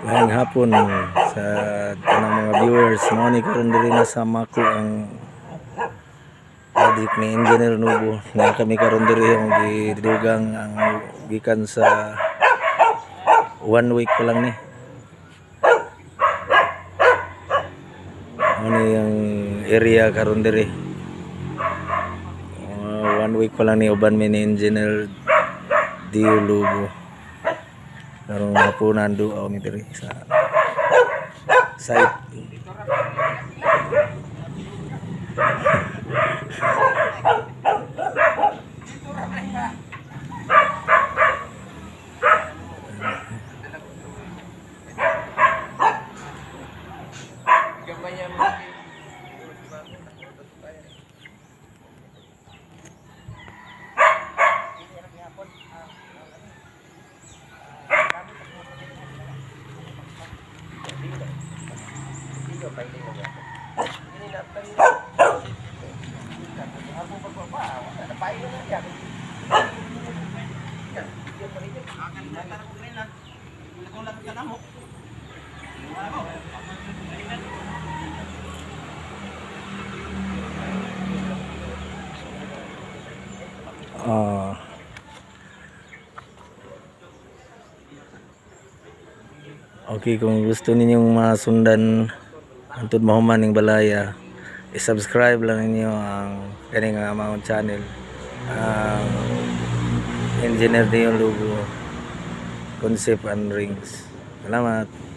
Maayong hapon sa tanang mga viewers. Mao ni karon diri na sa Mako ang project ni Engineer Nubo na kami karon diri ang gidugang ang gikan sa one week pa lang ni. Mao ni ang area karon diri. One week pa lang ni uban mi ni Engineer Dio Lubo. Karong hapunan duaw mi diri sa site. Ah. Okay, kung gusto ninyong masundan hantod mahuman ning balaya, i-subscribe lang ninyo ang kaning nga among channel, ang Engineer Dion Lugo Concept and Rings. Salamat.